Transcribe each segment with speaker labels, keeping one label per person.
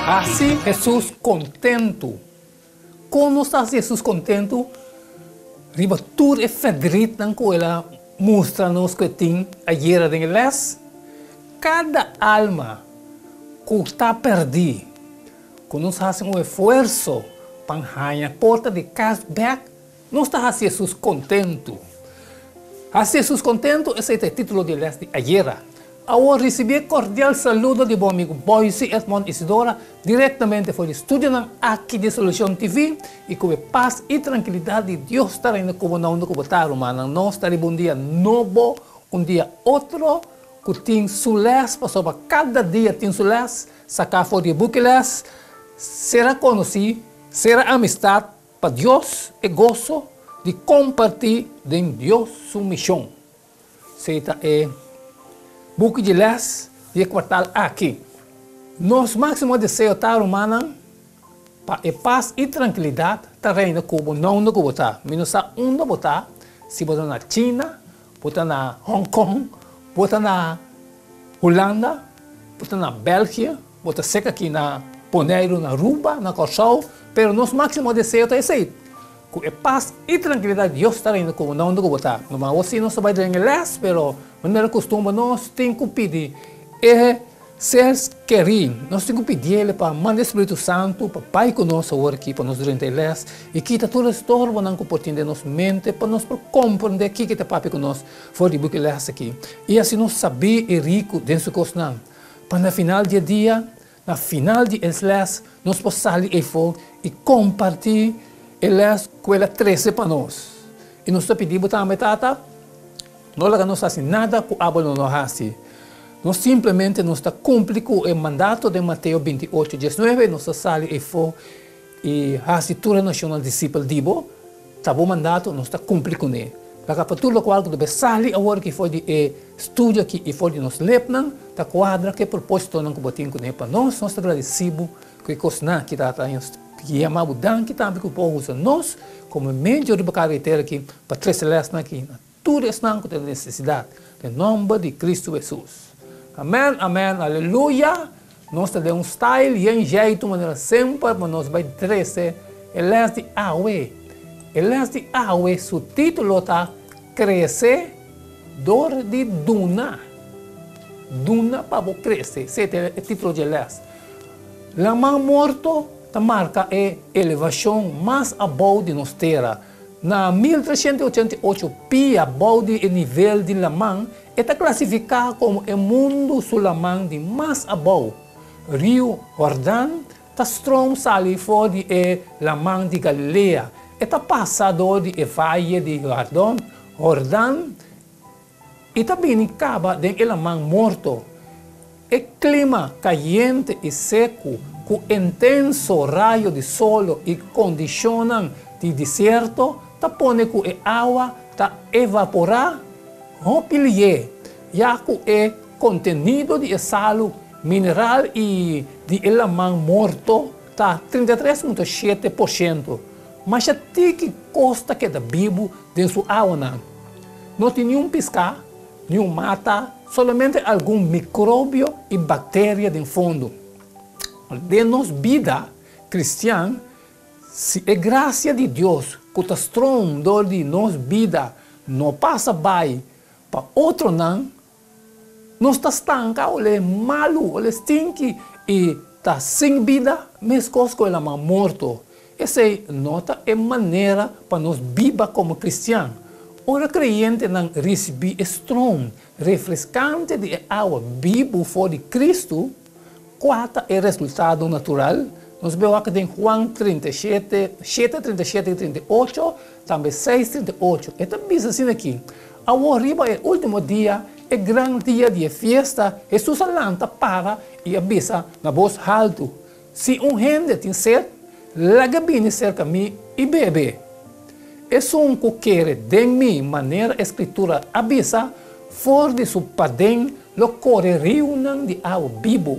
Speaker 1: Hasi Hesus kontentu. Kon nos ta hasi Hesus kontentu? Riba tur e ferdritnan ku el a mustra nos ku e tin ayera den e lès. Kada alma ku ta pèrdí, ku nos hasi un efuerso pa haña porta di kas bèk, Nos ta hasi Hesus kontentu. Hasi Hesus kontentu, esei ta e título di e lès di ayera. Awor risibí e kordial saludo di bo amigu Boyce Edmond Isidora direktamente for di studionan aki di Solucion TV i ku e pas i trankilidat di Dios ta reina ku bo na unda ku bo ta, rumannan. Nos ta riba un dia nobo, un dia otro ku tin su lès, pasobra kada dia tin su lès, saká for di e buki lès, sera konosí, sera amistat, Pa Dios e goso di kompartí den Dios su mishon. Esei ta e buki di lès di e kuartal aki. Nos máksimo deseo ta, rumannan, pa e pas i trankilidat ta reina ku bo na unda ku bo ta. Mi no sa unda bo ta, si bo ta na China, bo ta na Hong Kong, bo ta na Hulanda, bo ta na België, Bo ta sek aki na Boneiru, na Aruba, na Kòrsou, pero nos máksimo deseo ta esei, ku e pas i trankilidat di Dios ta reina ku bo na unda ku bo ta. Normal awor si nos ta bai den e lès, pero manera kustumber nos tin ku pidi e ser kerí, nos tin ku pidiel pa manda e Spiritu Santu pa bai ku nos awor aki pa nos drenta e lès i kita tur e storbonan ku por tin den nos mente pa nos por komprendé kiko e ta papia ku nos for di buki lès aki i hasi nos sabí i riku den su kosnan. Pa na final di e dia, na final di es les, nos por sali eyfo i kompartí e les ku el a trese pa nos. I nos ta pidi bo tambe, Tata, no laga nos hasi nada ku abo lo no hasi. Nos simplemente nos ta kumpli ku e mandato den Mateo 28, 19, nos ta sali eyfo I hasi tur e nashonnan disipel di bo, ta bo mandato, nos ta kumpli kuné. Laga pa tur lokual ku ta bai sali awor aki for di e studio aki i for di nos lepnan, ta kuadra ku e propósitonan ku bo tin kuné pa nos. Nos ta gradisí bo ku e kosnan aki, Tata, i nos ta yama bo danki tambe ku bo por usa nos komo e medio riba kara di tera aki pa trese lèsnan aki na Tur esnan ku ta den nesesidat, den nòmber di Kristu Hesus. Amèn, amèn, aleluya! Nos ta den un style yen jeitu manera semper pa nos bai trese e lès di awe. E lès di awe su título ta Krese dor di duna. Duna pa bo krese, esei ta e título dje lès. Laman Morto ta marka e elevashon mas abou di nos tera. Na 1388 pia bou di e nivel di laman, e ta klasifiká komo e mundu su laman di mas abou. Riu Hordan ta stroom sali for di e Laman di Galilea. E ta pasa dor di e vaye di Hordan I ta bini kaba den e laman morto. E klima kayente i seku ku intenso rayo di solo i kondishonnan di desierto ta pone ku e awa ta evaporá hopi lié, ya ku e kontenido di e salu mineral i di e laman morto ta 33.7%. Masha tiki kos ta keda bibu den su awanan. No tin niun piská, niun mata, solamente algun mikrobio i bakteria den fondo. Den nos bida kristian, si e grasia di Dios ku ta stroom dor di nos bida no pasa bai pa otronan, Nos ta stanka olé malu, olé stinki i ta sin bida meskos ku e laman morto. Esei no ta e manera pa nos biba komo kristian. Ora kreyentenan risibí e stroom refreskante di e awa bibu for di Kristu, kua ta e resultado natural? Nos bai wak den Juan 37, 7, 37 i 38, tambe 6, 38. E ta bisa asina aki, Awor riba e último dia, e gran dia di e fiesta, Hesus a lanta para i a bisa na bos haltu, Si un hende tin sed, laga bini serka mi i bebe. Esun ku kere den mi, manera e Skritura a bisa, for di su paden lo kore riunan di awa bibu.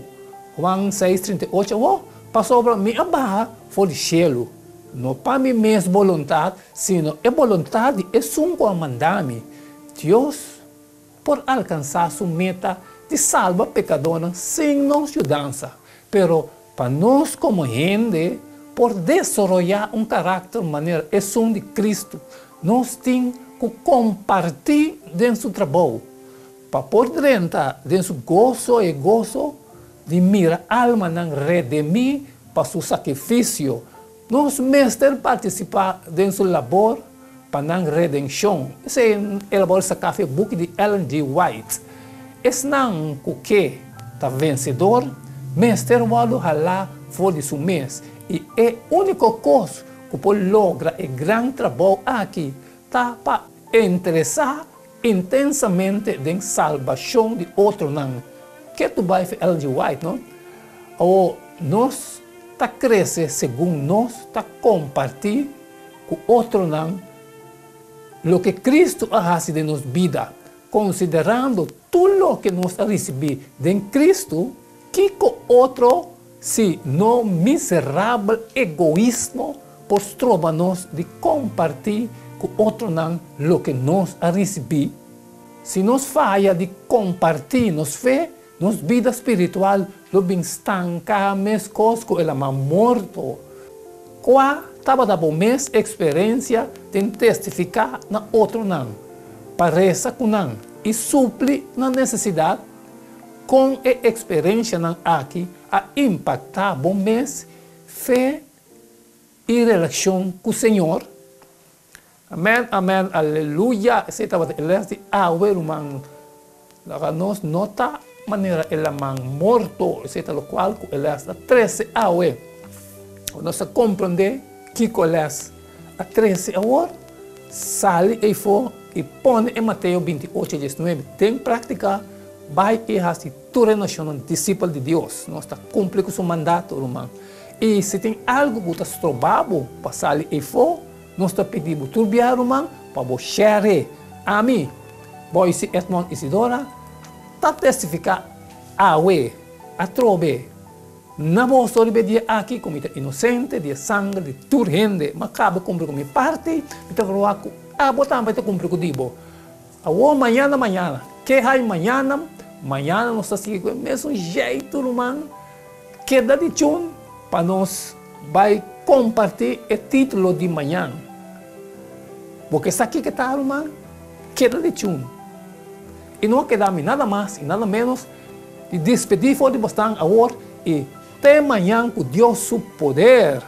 Speaker 1: Juan 6, 38 Awor, pasobra mi a baha for di shelu, no pa mi mes boluntat, sino e boluntat di esun ku a manda mi. Dios. por alkansá su meta di salba pekadónan sin nos yudansa. Pero pa nos komo hende por desaroyá un karakter manera esun di Kristu, nos tin ku kompartí den su trabou pa por drenta den su goso, e goso di mira almanan redemí pa su sakrifisio. Nos mester partisipá den su labor pa nan redenshon. Esei e labor saká for e buki di Ellen G. White. Esnan ku ke ta vensedor mester wòrdu halá for di su mes, i e úniko kos ku por logra e gran trabou aki ta pa interesá intensamente den salbashon di otronan. Ke tu bai for Ellen G. White, no? Awor, nos ta krese segun nos ta kompartí ku otronan loke Kristu a hasi den nos bida, konsiderando tur loke nos a risibí den Kristu, kiko otro si no miserabel egoismo por stroba nos di kompartí ku otronan loke nos a risibí? Si nos faya di kompartí nos fe, nos bida spiritual lo bin stanká meskos ku e laman morto. Kua tabata bo mes eksperensia den testifiká na otronan, pa resa ku nan i supli nan nesesidat? Kon e eksperenshanan aki a impaktá bo mes fe i relashon ku Señor? Amen amen aleluya esei tabata e les di awe ruman laga nos no ta manera e laman morto esei ta lokual ku e les a trese awe nos a komprende kiko e les a trese awor sali eifo i pone e Mateo 28 19 den praktika bai i hasi tur e nashonnan disipel di Dios nos ta kumpli ku su mandato ruman i si tin algu ku ta stroba bo pa sali eifo Nos ta pidi bo tur bia ruman pa bo share. Ami, Boyce Edmond Isidora, ta testifica awe atrobe na boso riba e dia aki cu mi ta inocente di e sanger di tur hende. M'a caba cumpli cu mi parti, mi ta proba cu abo tambe ta cumpli cu di bo. Awor mañana mañana, ke hay mañana? Mañana nos ta sigui cu e mesun jeito ruman. Keda di chun pa nos bai kompartí e título di mañan. Bo ke sa kiko ta, ruman? Keda di chun. I no a keda mi nada mas i nada ménos di despedí for di bosnan awor i te mañan ku Dios su poder.